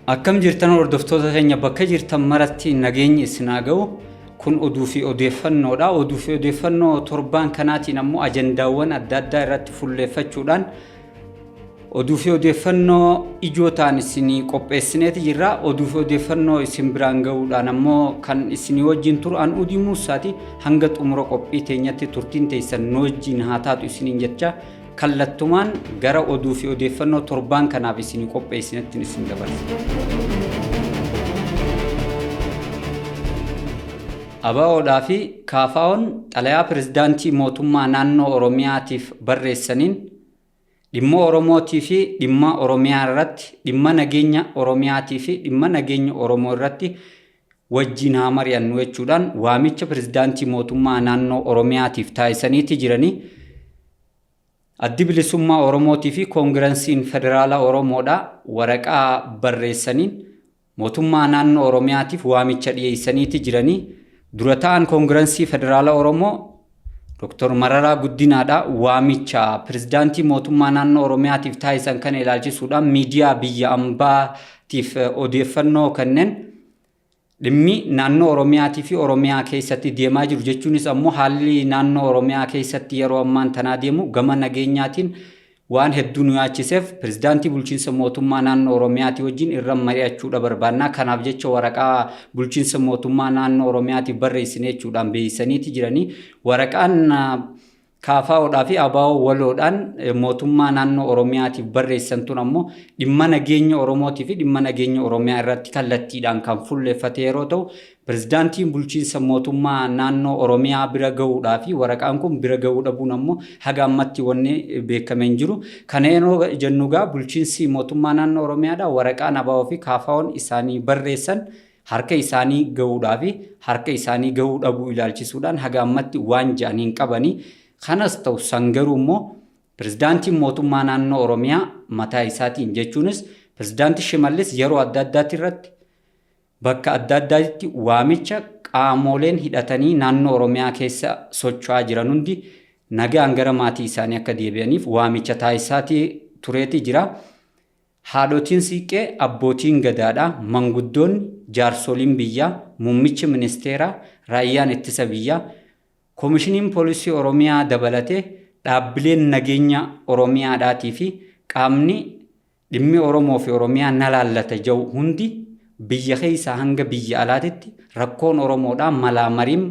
Akkam jirtan hordoftoota keenya bakka jirtan maratti nageenyi isin haa ga'u. Kun oduu fi odeeffannoodha. Oduu fi odeeffannoo torbaan kanaatiin ammoo ajandaawwan adda addaa irratti fulleeffachuudhaan oduu fi odeeffannoo ijoo ta'an isinii qopheessineeti jirra. Oduu fi odeeffannoo isin biraan ga'uudhaan ammoo kan isinii wajjin turu an Udii Muussaati. Hanga xumura qophii teenyatti turtiin teessan nu wajjin haa taatu isiniin jecha kallattumaan gara oduu fi odeeffannoo torbaan kanaaf isinii qopheessinettiin isin dabarsa. ABOdhaa fi KFOn xalayaa pirezidaantii mootummaa naannoo Oromiyaatiif barreessaniin dhimma Oromootii fi dhimma Oromiyaa irratti, dhimma nageenya Oromiyaatii fi dhimma nageenya Oromoo irratti wajjin haa mari'annu jechuudhaan waamicha pirezidaantii mootummaa naannoo Oromiyaatiif taasisaniiti jiranii. Addi Bilisummaa Oromootii fi Koongiransiin Federaala Oromoodha waraqaa barreessaniin mootummaa naannoo Oromiyaatiif waamicha dhiyeessaniiti jiranii. Dura ta'an Koongiransii Federaala Oromoo Dr. Mararaa Guddinaadha waamicha pirezidaantii mootummaa naannoo Oromiyaatiif taasisan kana ilaalchisuudhaan miidiyaa biyya ambaatiif odeeffannoo kanneen dhimmi naannoo Oromiyaatii fi Oromiyaa keessatti deemaa jiru jechuunis ammoo haalli naannoo Oromiyaa keessatti yeroo ammaan tanaa deemu gama nageenyaatiin waan hedduu nu yaachiseef pirezidaantii bulchiinsa mootummaa naannoo Oromiyaatii wajjin irra mari'achuudha barbaannaa. Kanaaf jecha waraqaa bulchiinsa mootummaa naannoo Oromiyaatiif barreessine jechuudhaan beeksisaniiti jiranii. Waraqaan KFOdhaa fi ABO waloodhaan mootummaa naannoo Oromiyaatiif barreessan tun ammoo dhimma nageenya Oromootii fi dhimma nageenya Oromiyaa irratti kallattiidhaan kan fulleeffate yeroo ta'u, pirezidaantiin bulchiinsa mootummaa naannoo Oromiyaa bira gahuudhaa fi waraqaan kun bira gahuu dhabuun ammoo haga ammatti wanni beekame hin jiru. Kana yeroo jennu egaa bulchiinsi mootummaa naannoo Oromiyaadha waraqaan ABO fi KFOn isaanii barreessan harka isaanii gahuudhaa fi harka isaanii gahuu dhabuu ilaalchisuudhaan haga ammatti waan ja'an hin qabani. Kanas ta'u san garuu immoo pirezidaantiin mootummaa naannoo Oromiyaa mataa isaatiin jechuunis pirezidaanti Shimallis yeroo adda addaatti irratti bakka adda addaatti waamicha qaamoleen hidhatanii naannoo Oromiyaa keessa socho'aa jiran hundi nagaan gara maatii isaanii akka deebi'aniif waamicha taasisaatii tureeti jira. Haadhotiin Siiqqee, abbootiin Gadaadhaa, manguddoonni, jaarsoliin biyyaa, muummichi ministeeraa, raayyaan ittisa biyyaa, Komishiniin Poolisii Oromiyaa dabalatee dhaabbileen nageenya Oromiyaadhaatii fi qaamni dhimmi Oromoo fi Oromiyaa na laallata ja'u hundi biyya keessaa hanga biyya alaatitti rakkoon Oromoodhaa malaa mariin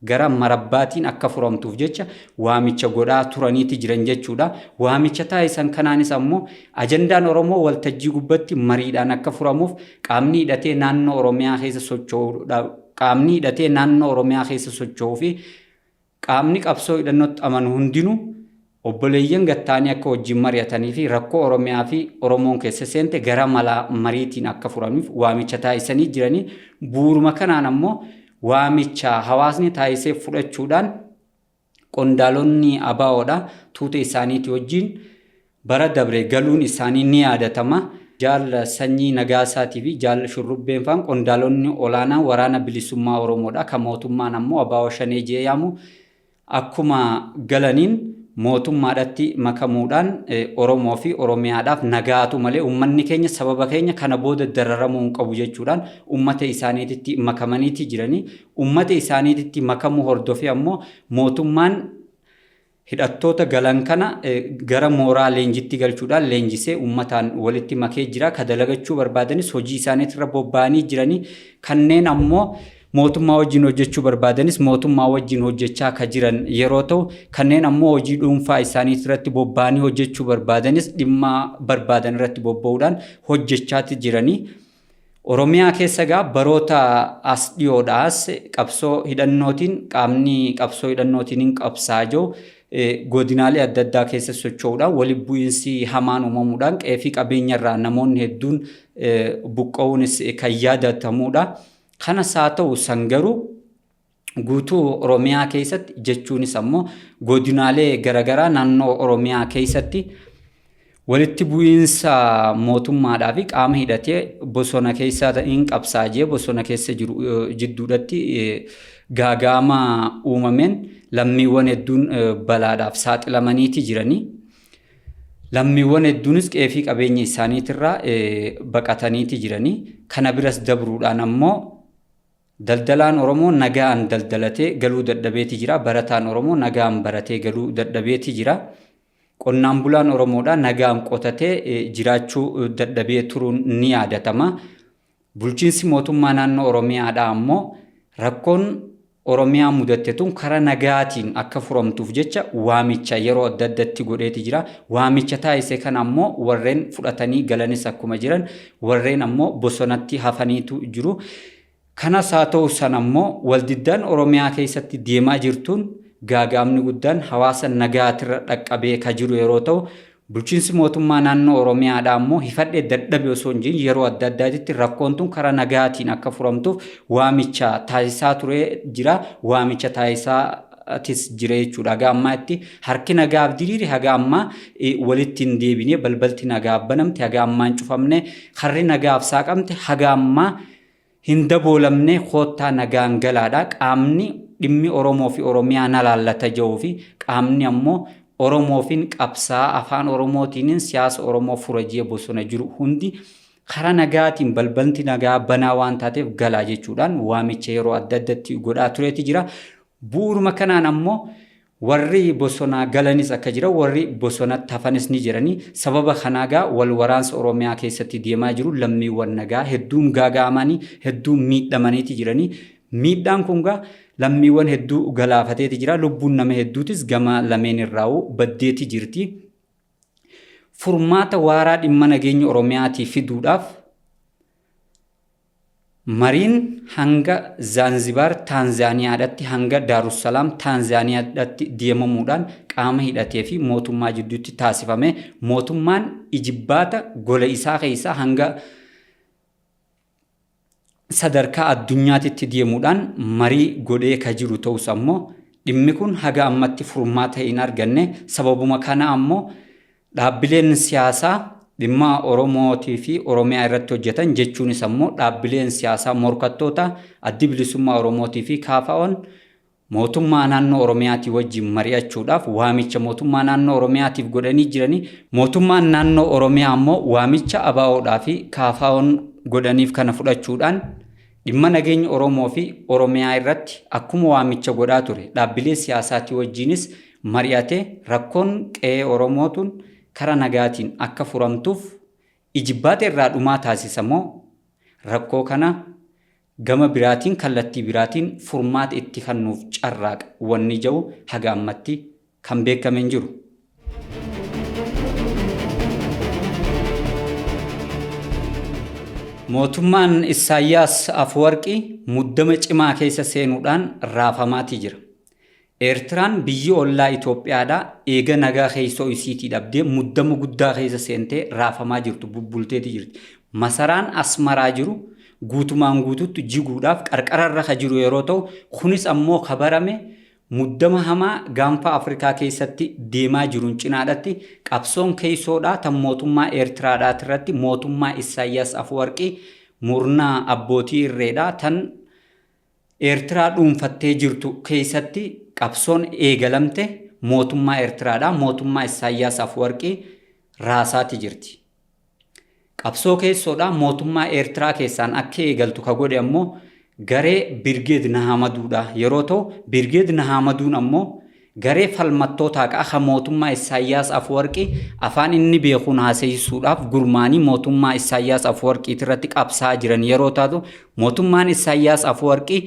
gara marabbaatiin akka furamtuuf jecha waamicha godhaa turaniiti jiran jechuudha. Waamicha taasisan kanaanis ammoo ajandaan Oromoo waltajjii gubbatti mariidhaan akka furamuuf qaamni hidhatee naannoo Oromiyaa keessa socho'uudha qaamni hidhatee naannoo Oromiyaa keessa socho'uu fi qaamni qabsoo hidhannootti amanu hundinuu obboleeyyan gattaanii akka wajjin mari'atanii fi rakkoo Oromiyaa fi Oromoon keessa seente gara malaa mariitiin akka furaniif waamicha taasisanii jiranii. Bu'uuruma kanaan ammoo waamicha hawaasni taasisee fudhachuudhaan qondaalonni ABOdha tuuta isaaniitii wajjin bara dabre galuun isaanii ni yaadatama. Jaal Sanyii Nagaasaatii fi Jaal Shurrubbeen faan qondaalonni olaanaa waraana bilisummaa Oromoodha. Kan mootummaan ammoo ABO Shanee jee yaamu akkuma galaniin mootummaadhatti makamuudhaan Oromoo fi Oromiyaadhaaf nagaatu malee uummanni keenya sababa keenya kana booda dararamuu hin qabu jechuudhaan uummata isaaniititti makamaniiti jiranii. Uummata isaaniititti makamuu hordofee ammoo mootummaan hidhattoota galan kana gara mooraa leenjitti galchuudhaan leenjisee uummataan walitti makee jira. Ka dalagachuu barbaadanis hojii isaaniitirra bobba'anii jiranii. Kanneen ammoo mootummaa wajjin hojjechuu barbaadanis mootummaa wajjin hojjechaa ka jiran yeroo ta'u, kanneen ammoo hojii dhuunfaa isaanii irratti bobba'anii hojjechuu barbaadanis dhimma barbaadan irratti bobba'uudhaan hojjechaati jiranii. Oromiyaa keessa egaa baroota as dhiyoodhaas qabsoo hidhannootiin qaamni qabsoo hidhannootiin hin qabsaa jiru godinaalee adda addaa keessa socho'uudhaan walitti bu'iinsi hamaan uumamuudhaan qe'ee fi qabeenya irraa namoonni hedduun buqqa'uunis kan yaadatamuudha. Kanas haa ta'u san garuu guutuu Oromiyaa keessatti jechuunis ammoo godinaalee garaagaraa naannoo Oromiyaa keessatti walitti bu'iinsa mootummaadhaa fi qaama hidhatee bosona keessa hin qabsaajee bosona keessa jiru jidduudhatti gaaga'ama uumameen lammiiwwan hedduun balaadhaaf saaxilamaniiti jiranii. Lammiiwwan hedduunis qe'ee fi qabeenya isaaniitirraa baqataniiti jiranii. Kana biras dabruudhaan ammoo daldalaan Oromoo nagaan daldalatee galuu dadhabeeti jira. Barataan Oromoo nagaan baratee galuu dadhabeeti jira. Qonnaan bulaan Oromoodhaa nagaan qotatee jiraachuu dadhabee turuun ni yaadatama. Bulchiinsi mootummaa naannoo Oromiyaadhaa ammoo rakkoon Oromiyaa mudatte tun karaa nagaatiin akka furamtuuf jecha waamicha yeroo adda addatti godheeti jira. Waamicha taasise kana ammoo warreen fudhatanii galanis akkuma jiran warreen ammoo bosonatti hafaniitu jiru. Kanas haa ta'u sana ammoo waldiddaan Oromiyaa keessatti deemaa jirtuun gaaga'amni guddaan hawaasa nagaatirra dhaqqabee ka jiru yeroo ta'u, bulchiinsi mootummaa naannoo Oromiyaadhaa ammoo hifadhee dadhabe osoo hin jirin yeroo adda addaatitti rakkoon tun karaa nagaatiin akka furamtuuf waamicha taasisaa turee jira. Waamicha taasisaatis jira jechuudha. Haga ammaa itti harki nagaaf diriire haga ammaa walitti hin deebine, balbalti nagaaf banamte haga ammaa hin cufamne, karri nagaaf saaqamte haga ammaa hin daboolamne, koottaa nagaan galaadha. Qaamni dhimmi Oromoo fi Oromiyaa na laallata jedhuu fi qaamni ammoo Oromoofin qabsaa afaan Oromootiinin siyaasa Oromoo fura jee bosona jiru hundi karaa nagaatiin balbalti nagaa banaa waan taateef galaa jechuudhaan waamicha yeroo adda addatti godhaa tureeti jira. Bu'uuruma kanaan ammoo warri bosonaa galanis akka jira, warri bosonatti hafanis ni jiranii. Sababa kanaa gaa wal waraansa Oromiyaa keessatti deemaa jiru lammiiwwan nagaa hedduun gaaga'amanii hedduun miidhamaniiti jiranii. Miidhaan kun gaa lammiiwwan hedduu galaafateeti jira. Lubbuun nama hedduutis gama lameen irraa'uu baddeeti jirti. Furmaata waaraa dhimma nageenya Oromiyaatii fiduudhaaf mariin hanga Zaanzibaar Taanzaaniyaadhatti hanga Daarussalaam Taanzaaniyaadhatti deemamuudhaan qaama hidhatee fi mootummaa jidduutti taasifame mootummaan ijibbaata gola isaa keessaa hanga sadarkaa addunyaatitti deemuudhaan marii godhee ka jiru ta'us ammoo dhimmi kun haga ammatti furmaata hin arganne. Sababuma kana ammoo dhaabbileen siyaasaa dhimma Oromootii fi Oromiyaa irratti hojjetan, jechuunis ammoo dhaabbileen siyaasaa morkattoota Addi Bilisummaa Oromootii fi KFO'n, mootummaa naannoo Oromiyaatii wajjin mari'achuudhaaf waamicha mootummaa naannoo Oromiyaatiif godhanii jiranii. Mootummaan naannoo Oromiyaa ammoo waamicha ABO'dhaa fi KFO'n godhaniif kana fudhachuudhaan dhimma nageenya Oromoo fi Oromiyaa irratti akkuma waamicha godhaa ture dhaabbilee siyaasaatii wajjinis mari'atee rakkoon qe'ee Oromootuun karaa nagaatiin akka furamtuuf ijibbaata irraa dhumaa taasisa moo rakkoo kana gama biraatiin kallattii biraatiin furmaata itti kennuuf carraaqa wanni jedhu haga ammatti kan beekame hin jiru. Mootummaan Isaayyaas Afwarqii muddama cimaa keessa seenuudhaan raafamaatii jira. Eertiraan biyyi ollaa Itoophiyaadhaa eega nagaa keessoo isiitii dhabdee muddama guddaa keessa seentee raafamaa jirtu, bubbulteeti jirti. Masaraan Asmaraa jiru guutumaan guututti jiguudhaaf qarqararra ka jiru yeroo ta'u, kunis ammoo ka barame muddama hamaa gaanfa Afrikaa keessatti deemaa jiruun cinaadhatti qabsoon keessoodhaa tan mootummaa Eertiraadhaati irratti mootummaa Isaayyaas Afwarqii murnaa abbootii irreedhaa tan Eertiraa dhuunfattee jirtu keessatti qabsoon eegalamte mootummaa Eertiraadhaa mootummaa Isaayyaas Afwarqii raasaati jirti. Qabsoo keessoodhaa mootummaa Eertiraa keessaan akka eegaltu ka godhe ammoo garee Birgeed Nahamaduudha yeroo ta'u, Birgeed Nahamaduun ammoo garee falmattoota haqaa kan mootummaa Isaayyaas Afwarqii afaan inni beekuun haasa'isuudhaaf gurmaanii mootummaa Isaayyaas Afwarqiit irratti qabsaa jiran yeroo taatu, mootummaan Isaayyaas Afwarqii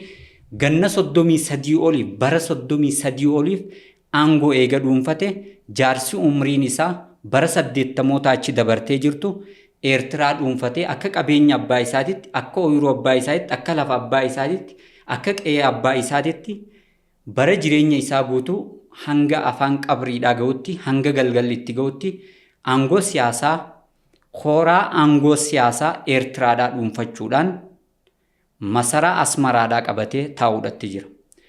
ganna 33 oliif, bara 33 oliif aangoo eega dhuunfate, jaarsi umriin isaa bara 80moota achi dabartee jirtu Eertiraa dhuunfatee akka qabeenya abbaa isaatitti, akka ooyiruu abbaa isaatitti, akka lafa abbaa isaatitti, akka qe'ee abbaa isaatitti bara jireenya isaa guutuu hanga afaan qabriidhaa ga'utti, hanga galgalli itti ga'utti aangoo siyaasaa, kooraa aangoo siyaasaa Eertiraadhaa dhuunfachuudhaan masaraa Asmaraadhaa qabatee taa'uudhatti jira.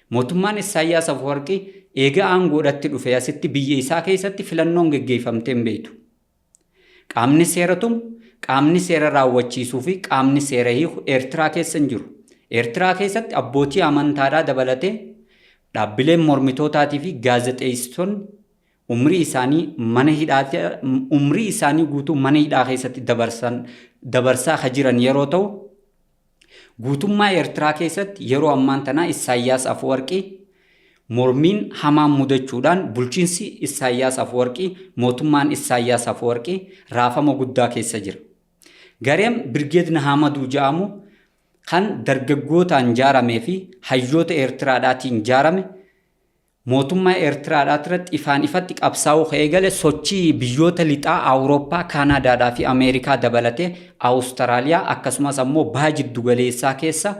Mootummaan Isaayyaas Afwarqii eega aangoodhatti dhufe asitti biyya isaa keessatti filannoon geggeeffamtee hin beektu. Qaamni seera tumu, qaamni seera raawwachiisuu fi qaamni seera hiiku Eertiraa keessa hin jiru. Eertiraa keessatti abbootii amantaadhaa dabalatee dhaabbileen mormitootaatii fi gaazexeessitoonni umrii isaanii mana hidhaatti umrii isaanii guutuu mana hidhaa keessatti dabarsaa ka jiran yeroo ta'u, guutummaa Eertiraa keessatti yeroo ammaan tanaa Isaayyaas Afwerqii mormiin hamaan mudachuudhaan bulchiinsi Isaayyaas Afwerqii, mootummaan Isaayyaas Afwerqii raafama guddaa keessa jira. Gareen Birgeed Nahaamaduu jedhamu kan dargaggootaan ijaaramee fi hayyoota Eertiraadhaatiin ijaarame mootummaa Eertiraadhaa irratti ifaan ifatti qabsaa'uu ka'ee gale sochii biyyoota lixaa Awurooppaa, Kaanaadaadhaa fi Ameerikaa dabalatee Awustiraaliyaa akkasumas ammoo baha jiddugaleessaa keessa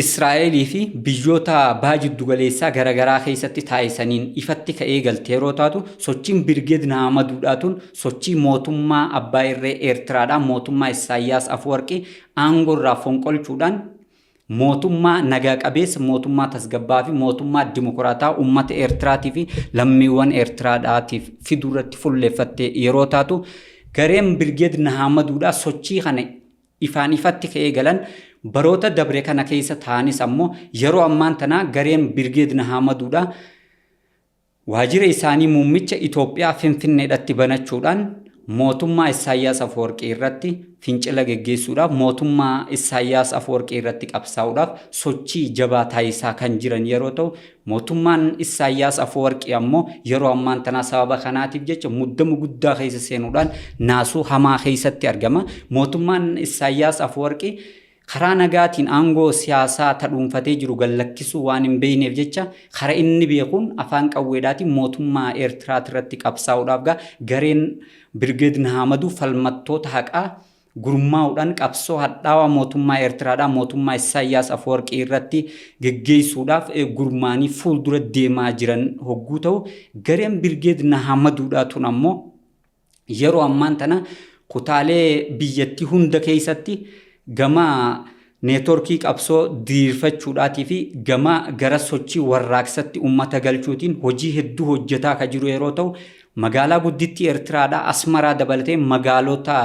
Israa'elii fi biyyoota baha jiddugaleessaa garaagaraa keessatti taasisaniin ifatti ka'ee galte yeroo taatu, sochiin Birgeed Nahamaduudhaatuun sochii mootummaa abbaa irree Eertiraadhaa, mootummaa Isaayyaas Afwerqii aangoo irraa fonqolchuudhaan mootummaa nagaa qabeessa, mootummaa tasgabbaa fi mootummaa dimokiraataa uummata Eertiraatii fi lammiiwwan Eertiraadhaatiif fiduu irratti fuulleeffatte yeroo taatu, gareen Birgeed Nahamaduudhaa sochii kana ifaan ifatti ka'ee galan baroota dabre kana keessa ta'anis ammoo yeroo ammaan tanaa gareen Birgeed Nahamaduudhaa waajjira isaanii muummicha Itoophiyaa Finfinneedhatti banachuudhaan mootummaa Isaayyaas Afwerqii irratti fincila geggeessuudhaaf, mootummaa Isaayyaas Afwerqii irratti qabsaa'uudhaaf sochii jabaa taasisaa kan jiran yeroo ta'u, mootummaan Isaayyaas Afwerqii ammoo yeroo ammaan tanaa sababa kanaatiif jecha muddama guddaa keessa seenuudhaan naasuu hamaa keessatti argama. Mootummaan Isaayyaas Afwerqii karaa nagaatiin aangoo siyaasaa tadhuunfatee jiru gallakkisuu waan hin beekneef jecha karaa inni beekuun afaan qawweedhaatiin mootummaa Eertiraa irratti qabsaa'uudhaaf gareen Birgeed Nahaamaduu falmattoota haqaa gurmaa'uudhaan qabsoo hadhaawaa mootummaa Eertiraadhaa, mootummaa Isaayyaas Afwerqii irratti geggeessuudhaaf gurmaanii fuuldura deemaa jiran hogguu ta'u, gareen Birgeed Nahamaduudhaa tun ammoo yeroo ammaan tana kutaalee biyyattii hunda keessatti gama neetworkii qabsoo diriirfachuudhaatii fi gama gara sochii warraaqsatti uummata galchuutiin hojii hedduu hojjetaa kan jiru yeroo ta'u, magaalaa guddittii Eertiraadhaa Asmaraa dabalatee magaalota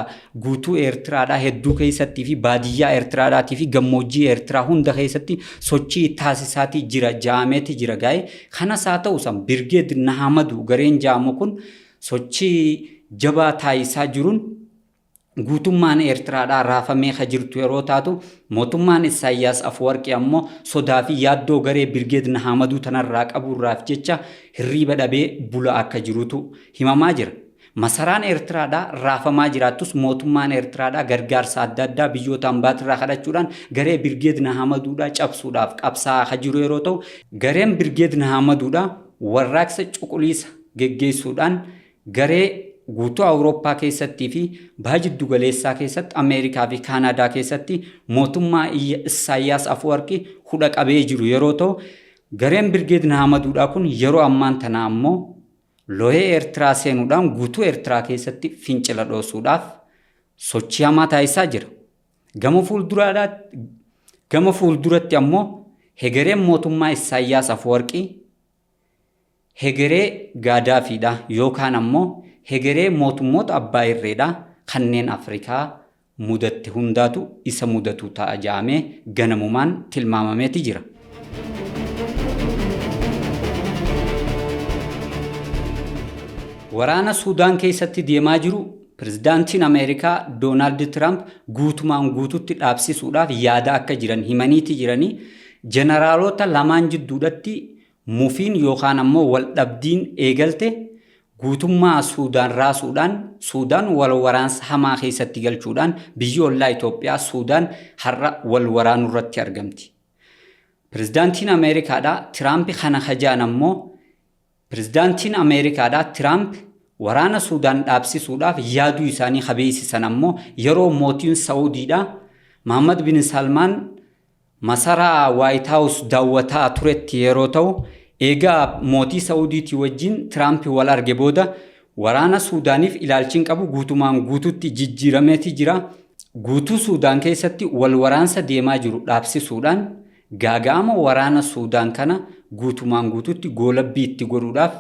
guutuu Eertiraadhaa hedduu keessattii fi baadiyyaa Eertiraadhaatii fi gammoojjii Eertiraa hunda keessatti sochii taasisaatii jira jaameeti jira gaa'e. Kanas haa ta'u san Birgeed Nahamadu gareen jaamu kun sochii jabaa taasisaa jiruun guutummaan Eertiraadhaa raafamee ka jirtu yeroo taatu, mootummaan Isaayyaas Afwerqii ammoo sodaa fi yaaddoo garee Birgeed Nahamaduu tanarraa qaburraaf jecha hirriiba dhabee bula akka jirutu himamaa jira. Masaraan Eertiraadhaa raafamaa jiraattus mootummaan Eertiraadhaa gargaarsa adda addaa biyyoota ambaatirraa kadhachuudhaan garee Birgeed Nahamaduudhaa cabsuudhaaf qabsaa'aa ka jiru yeroo ta'u, gareen Birgeed Nahamaduudhaa warraaqsa cuquliisa geggeessuudhaan garee guutuu Awurooppaa keessattii fi baha jiddugaleessaa keessatti Ameerikaa fi Kaanaadaa keessatti mootummaa Isaayyaas Afwerqii hudha qabee jiru yeroo ta'u, gareen Birgeed Nahamaduudhaa kun yeroo ammaan tana ammoo lo'ee Eertiraa seenuudhaan guutuu Eertiraa keessatti fincila dhoosuudhaaf sochii hamaa taasisaa jira. Gama fuulduratti ammoo hegereen mootummaa Isaayyaas Afwerqii hegeree Gaadaafiidha yookaan ammoo hegeree mootummoota abbaa irreedha kanneen Afrikaa mudatte hundaatu isa mudatu ta'a jaamee ganamumaan tilmaamameeti jira. Waraana Suudaan keessatti deemaa jiru Pirezidaantiin Ameerikaa Doonaald Tiraamp guutumaan guututti dhaabsisuudhaaf yaada akka jiran himaniiti jiranii, jeneraalota lamaan jidduudhatti mufiin yookaan ammoo wal dhabdiin eegalte guutummaa Suudaan raasuudhaan Suudaan wal waraansa hamaa keessatti galchuudhaan biyyi ollaa Itoophiyaa Suudaan har'a wal waraanuu irratti argamti. Pirezidaantiin Ameerikaadhaa Tiraamp kana kajaan ammoo Pirezidaantiin Ameerikaadhaa Tiraamp waraana Suudaan dhaabsisuudhaaf yaaduu isaanii habeessisan ammoo yeroo mootiin Saawudiidhaa Muhammad bin Salmaan masaraa Waayit Haawus daawwataa turetti yeroo ta'u, eegaa mootii Saawudiitii wajjin Tiraamp wal arge booda waraana Suudaaniif ilaalchiin qabu guutumaan guututti jijjiirameeti jira. Guutuu Suudaan keessatti wal waraansa deemaa jiru dhaabsisuudhaan gaaga'ama waraana Suudaan kana guutumaan guututti goolabbii itti godhuudhaaf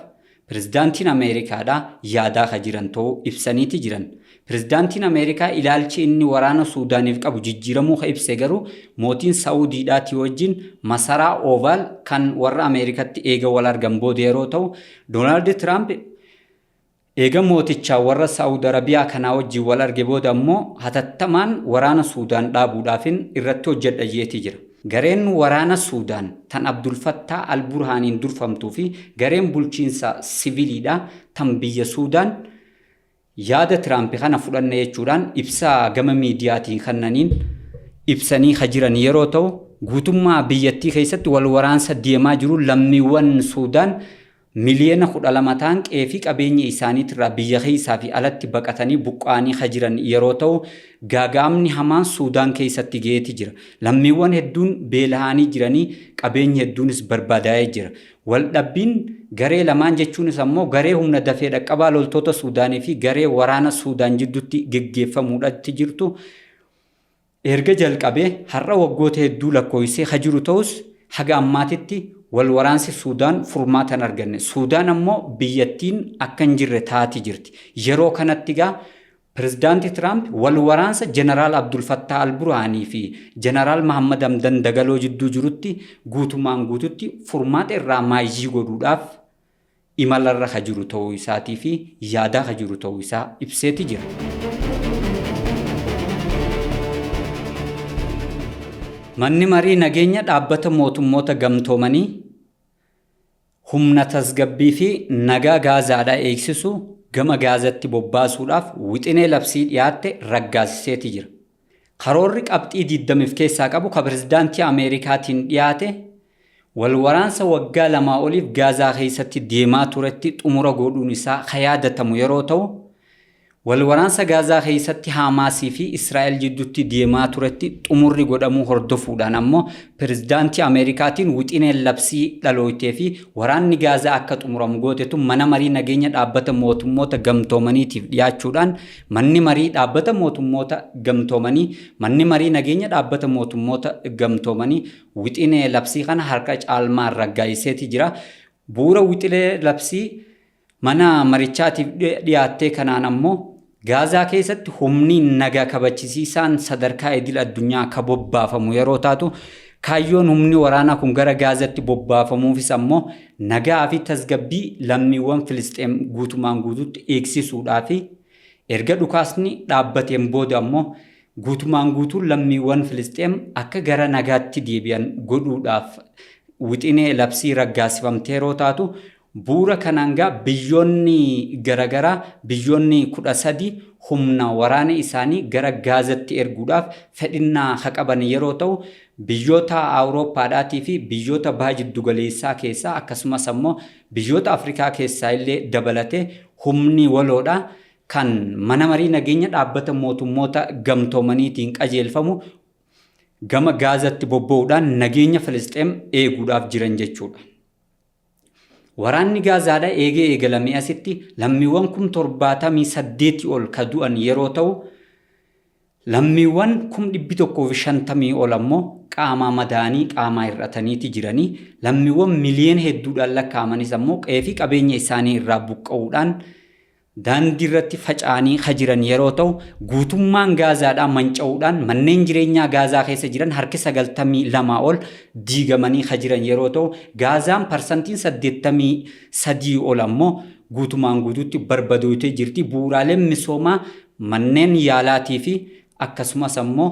Pirezidaantiin Ameerikaadhaa yaadaa ka jiran ta'uu ibsaniiti jiran. Pirezidaantiin Ameerikaa ilaalchi inni waraana Suudaaniif qabu jijjiiramuu ka ibse garuu mootiin Saawudiidhaatii wajjin masaraa Oovaal kan warra Ameerikatti eega wal argan booda yeroo ta'u, Doonaald Tiraamp eega mootichaa warra Saawud Arabiyaa kanaa wajjin wal arge booda ammoo hatattamaan waraana Suudaan dhaabuudhaafin irratti hojjedha jeetii jira. Gareen waraana Suudaan tan Abdul Fattaa Al-Burhaaniin durfamtuu fi gareen bulchiinsa siviiliidhaa tan biyya Suudaan yaada Tiraamp kana fudhanne jechuudhaan ibsaa gama miidiyaatiin kennaniin ibsanii ka jiran yeroo ta'u, guutummaa biyyattii keessatti wal waraansa deemaa jiru lammiiwwan Suudaan miliyoona 12 ta'an qe'ee fi qabeenya isaaniitirraa biyya keessaa fi alatti baqatanii buqqa'anii ka jiran yeroo ta'u, gaaga'amni hamaan Suudaan keessatti ga'eeti jira. Lammiiwwan hedduun beela'anii jiranii, qabeenyi hedduunis barbadaa'ee jira. Waldhabbiin garee lamaan jechuunis ammoo garee humna dafee dhaqqabaa loltoota Suudaanii fi garee waraana Suudaan jidduutti geggeeffamuudhaatti jirtu erga jalqabee har'a waggoota hedduu lakkoofsee ka jiru ta'us, haga ammaatitti wal waraansi Suudaan furmaata hin arganne. Suudaan ammoo biyyattiin akka hin jirre taati jirti. Yeroo kanatti gaa Pirezidaanti Tiraamp wal waraansa Jeneraal Abdul Fattaa Al-Burhaanii fi Jeneraal Mahammad Hamdan Dagaloo jidduu jirutti guutumaan guututti furmaata irraa maayii godhuudhaaf imalarra ka jiru ta'uu isaatii fi yaadaa ka jiru ta'uu isaa ibseeti jira. Manni marii nageenya dhaabbata mootummoota gamtoomanii humna tasgabbii fi nagaa Gaazaadhaa eegsisu gama Gaazatti bobbaasuudhaaf wixinee labsii dhiyaatte raggaasiseeti jira. Karoorri qabxii 20 keessaa qabu ka pirezidaantii Ameerikaatiin dhiyaate wal waraansa waggaa 2 oliif Gaazaa keessatti deemaa turetti xumura godhuun isaa ka yaadatamu yeroo ta'u, wal waraansa Gaazaa keessatti Haamaasii fi Israa'el jidduutti deemaa turetti xumurri godhamuu hordofuudhaan ammoo pirezidaantii Ameerikaatiin wixineen labsii dhalooytee fi waraanni Gaazaa akka xumuramu gootetu mana marii nageenya dhaabbata mootummoota gamtoomaniitiif dhiyaachuudhaan manni marii dhaabbata mootummoota gamtoomanii manni marii nageenya dhaabbata mootummoota gamtoomanii wixinee labsii kana harka caalmaan raggaa'iseeti jira. Bu'uura wixinee labsii mana marichaatiif dhiyaattee kanaan ammoo Gaazaa keessatti humni nagaa kabachisiisaan sadarkaa idil addunyaa akka bobbaafamu yeroo taatu, kaayyoon humni waraanaa kun gara Gaazatti bobbaafamuufis ammoo nagaa fi tasgabbii lammiiwwan Filisxeem guutumaan guututti eegsisuudhaa fi erga dhukaasni dhaabbateen booda ammoo guutumaan guutuu lammiiwwan Filisxeem akka gara nagaatti deebi'an godhuudhaaf wixinee labsii raggaasifamtee yeroo taatu, bu'uura kanaan gaa biyyoonni garaagaraa biyyoonni 13 humna waraana isaanii gara Gaazatti erguudhaaf fedhinnaa ka qaban yeroo ta'u, biyyoota Awurooppaadhaatii fi biyyoota baha jiddugaleessaa keessaa akkasumas ammoo biyyoota Afrikaa keessaa illee dabalatee humni waloodha kan mana marii nageenya dhaabbata mootummoota gamtoomaniitiin qajeelfamu gama Gaazatti bobba'uudhaan nageenya Filisxeem eeguudhaaf jiran jechuudha. Waraanni Gaazaadha eegee eegalamee asitti lammiiwwan 78,000 ol ka du'an yeroo ta'u, lammiiwwan 150,000 ol ammoo qaamaa madaanii qaamaa hir'ataniiti jiranii, lammiiwwan miliyoona hedduudhaan lakkaa'amanis ammoo qe'ee fi qabeenya isaanii irraa buqqa'uudhaan daandii irratti faca'anii ka jiran yeroo ta'u, guutummaan Gaazaadhaa manca'uudhaan manneen jireenyaa Gaazaa keessa jiran harki 92 ol diigamanii ka jiran yeroo ta'u, Gaazaan parsantiin 83 ol ammoo guutumaan guutuutti barbadooytee jirti. Bu'uuraaleen misoomaa manneen yaalaatii fi akkasumas ammoo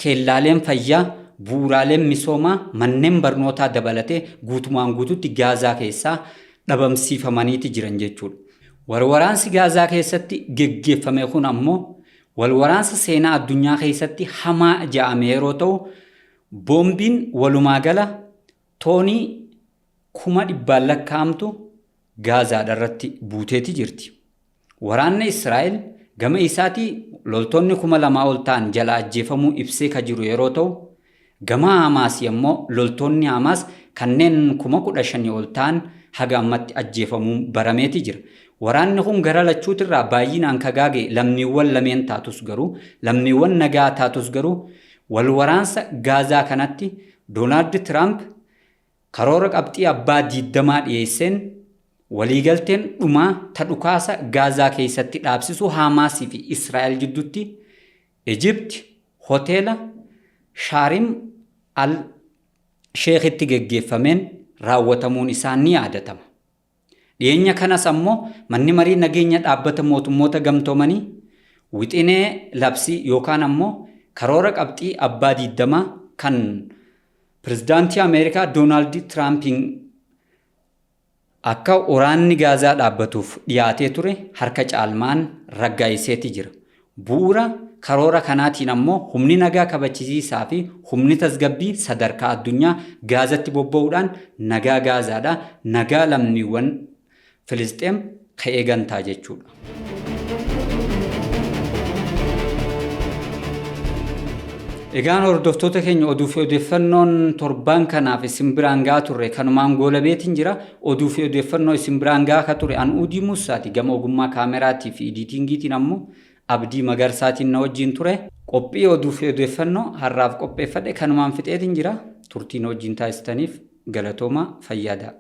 keellaaleen fayyaa, bu'uuraaleen misoomaa manneen barnootaa dabalatee guutumaan guutuutti Gaazaa keessaa dhabamsiifamaniiti jiran jechuudha. Walwaraansi Gaazaa keessatti geggeeffame kun ammoo walwaraansa seenaa addunyaa keessatti hamaa ja'ame yeroo ta'u, boombiin walumaa gala toonii 100,000 lakkaa'amtu Gaazaadha irratti buuteeti jirti. Waraanni Israa'el gama isaatii loltoonni 2,000 ol ta'an jala ajjeefamuu ibsee ka jiru yeroo ta'u, gama Hamaas ammoo loltoonni Hamaas kanneen 15,000 ol ta'an haga ammatti ajjeefamuun barameeti jira. Waraanni kun gara lachuutirraa baay'inaan ka gaage lammiiwwan lameen taatus garuu, lammiiwwan nagaa taatus garuu, wal waraansa Gaazaa kanatti Doonaald Tiraamp karoora qabxii abbaa 20 dhiyeesseen Waliigalteen dhumaa ta dhukaasa Gaazaa keessatti dhaabsisuu Haamaasii fi Israa'el jidduutti Ijipti hoteela Shaarim al Sheekitti geggeeffameen raawwatamuun isaa ni yaadatama. Dhiyeenya kanas ammoo manni marii nageenya dhaabbata mootummoota gamtoomanii wixinee labsii yookaan ammoo karoora qabxii abbaa 20 kan pirezidaantii Ameerikaa Doonaald Tiraampiin akka waraanni Gaazaa dhaabbatuuf dhiyaatee ture harka caalmaan raggaa'iseeti jira. Bu'uura karoora kanaatiin ammoo humni nagaa kabachisiisaa fi humni tasgabbii sadarkaa addunyaa Gaazatti bobba'uudhaan nagaa Gaazaadha, nagaa lammiiwwan Filisxeem ka'ee gantaa jechuudha. Egaan hordoftoota keenya oduu fi odeeffannoon torbaan kanaaf isin biraan gahaa turre kanumaan goolabeetiin jira. Oduu fi odeeffannoo isin biraan gahaa ka ture an Uudii Muusaati. Gama ogummaa kaameraatii fi idiitingiitiin ammoo Abdii Magarsaatiin na wajjin ture. Qophii oduu fi odeeffannoo har'aaf qopheeffadhe kanumaan fixeetiin jira. Turtii na wajjin taasistaniif galatoomaa fayyadaa.